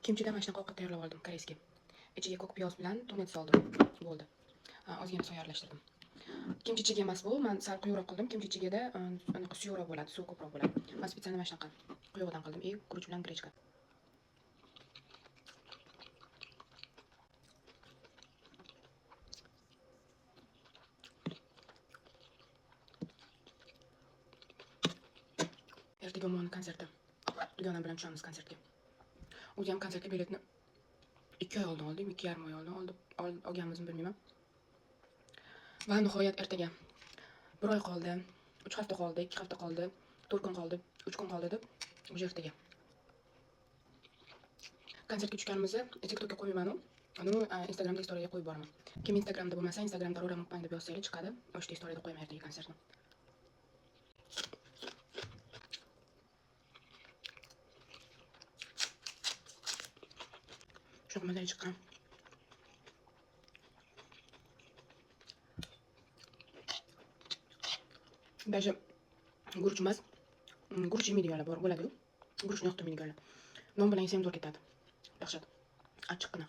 Kimchidan mana shunaqa ovqat tayyorlab oldim, корейский. Ichiga ko'k piyoz bilan тунец soldim. Bo'ldi. Ozgina soya aralashtirdim. Kimchi jjigae emas bu, man sal quyuqroq qildim. Kimchi jjigaeda anaqa suyuqroq bo'ladi, suv ko'proq bo'ladi. Man специально mana shunaqa quyug'idan qildim. И guruch bilan grechka. Ertaga Umonni konserti. Dugonam bilan tushamiz konsertga. O'zi ham konsertga biletni 2 oy oldin oldim, 2,5 oy oldin oldim, olganmizmi bilmayman. Va nihoyat ertaga. Bir oy qoldi, 3 hafta qoldi, 2 hafta qoldi, 4 kun qoldi, 3 kun qoldi deb, уже ertaga. Konsertga tushganimizni TikTokka qo'ymayman-u, uni Instagramda istoriyaga qo'yib boraman. Kim Instagramda bo'lmasa, Instagramda Aurora Mukbang deb yozsanglar chiqadi. O'sha istoriyada qo'yaman ertaga konsertni. Shunaqa mazali chiqqan. Даже guruch emas, guruch yemaydiganlar bor bo'ladi-yu. Guruchni yoqtirmaydiganlar. Non bilan yesa ham zo'r ketadi. Dahshat. Achchiqqina.